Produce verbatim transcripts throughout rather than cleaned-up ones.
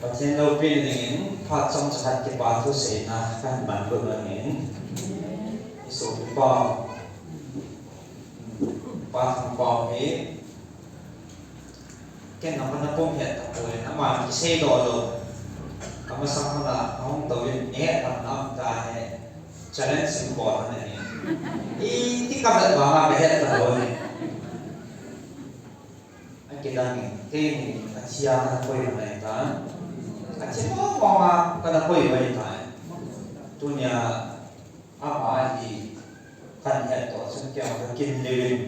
Pathen loupina dingin phat chomcha khat kipa thu seina kahin ban got ahin. I sopipa, Pa Thangpao hi, ken aman apom het tapoi, aman kiseidoh lou. Amasang hon a ahung touvin, eh, aman am ta he. Challenge in bol ahi. Iti kavet vanga kahet talou ahi. Akidang in, keini athia kana koi ahitai. Athi mong mong a kana koi ahitai. Tunia ama hi kahet toh chun kei jong kakin lheh in.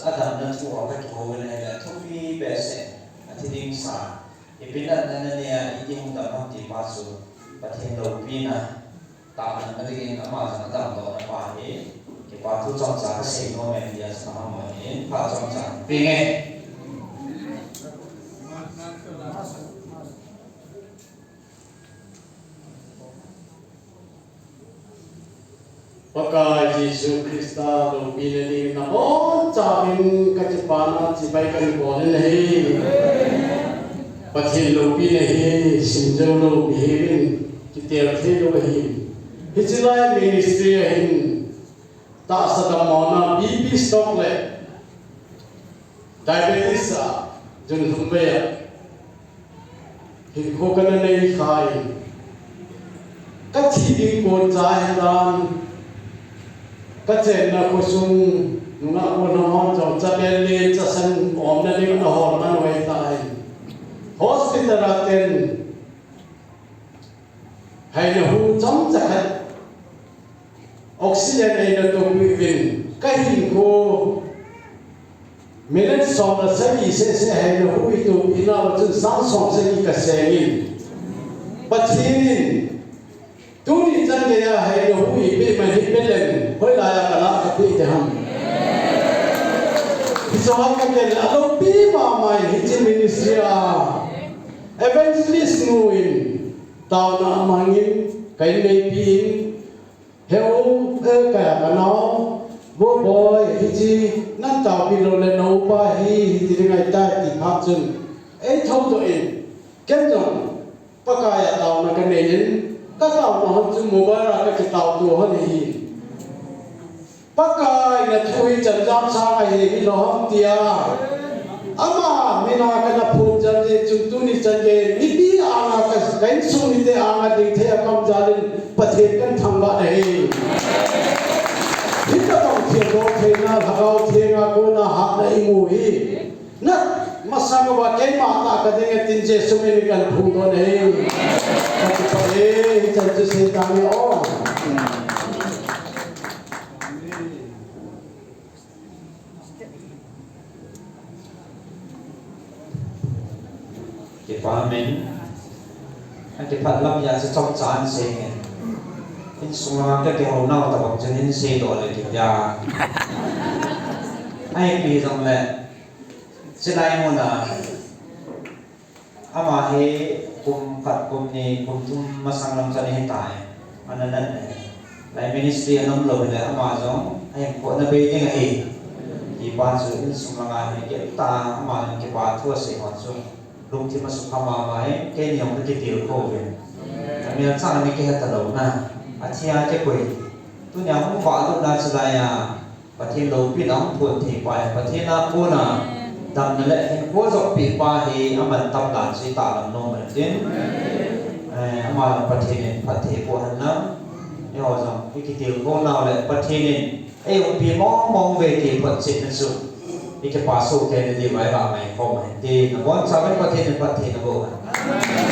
Adamna thu a kakihou in ahile thupi behseh, athi ding sa. Ipi natna nanei a iti hung dam ham ti pa chu Pathen loupina. Taona dingin ama jong adamdohna pa hi, kipa thu chomcha kasei nom e tia chu ama mo hin, phat chomcha pe nge. Pakai Jesu Christa loupina dingin nabonchauvin kakipana chibai kahin bol in ahi. Pathen loupina hi simjou lou mihem in kitel thei lou ahi. Hiche lai ministry a hin tahsa dammona B P stroke le diabetes a jun thum vei a hinkho kana nei kha in, kathi ding kon cha ahitan, kachenna khosung nungah golhang hon jong chapel le chasan umna ding ana hol man u ahitai. Hospital a ten haina hu chomcha khat, oxygen eina tohpi uvin, kahinkho minute som le sagi seh seh haina hu itoh ina uva chun sang som sagi kaseng in. Pathen in tuni chan geiya haina hu eipeh man hi peleng, hoilaiya kalah kapeh ding ham. Hiche a kakile aloupi mama in hiche ministry a evangelist nu in taona amangin, kahin neipi in, Heu, eh, ka, kanao, Vo boi, hiche, nang taopi lou le na upa hi, hiti ding ahitai ti phat chun, ei thoudoh in, ken jong, Pakai a taona kanei in, kataona hon chu mobile a kakitaoto hon ahi. Pakai na thu hi chemjam sang ahi, hilou ham tia. Ama mina kana phonjal jeh chun tuni chan gei, mipi anga ka, ka insung mite anga dingthei a kamjal in Pathen kahin thangvah ahi. Hitabang thilbol theina, Lhagao Theng a kona hatna imu hi. Na, masang uva keima tah kading e tin Jesu min in kahin phongdoh ahi. Kakipah e, hichan chu seitan e o. Kipa min. Akipah lam a chu chomcha ahin sei nge. Insung a kakihou nau tabang chun hin seidoh le kitia. Ahin pi jongle. Chulai muna. Ama hi kum khat, kum ni, kum thum masang lam chan ahitai. Ana nat e. Lai ministry ana um lou hile ama jong ahinkho ana bei ding ahi. Tipa chu insung langa hi kei tah a ama jong kipa thu asei ho chu lungthim asukham mama e, keini jong kakitilkhou ve. Amelchah ana kihe talou na. Athia kikoi. Tunia hung vah lut na chulai a. Pathen loupina ahung phon thei pa hi, Pathen a kona damna le hinkho jopeh pa hi amantam dan chu itahlang nom u hitin. Eh, ama jong Pathen in phatthei boh hen lang. Eiho jong ikitilkhou nau le Pathen in eiumpi mong mong uve ti photchetna chu ikipa soh theina diuva ivah ngaikhom u hitin. Nabonchauvin Pathen in phatthei naboh hen.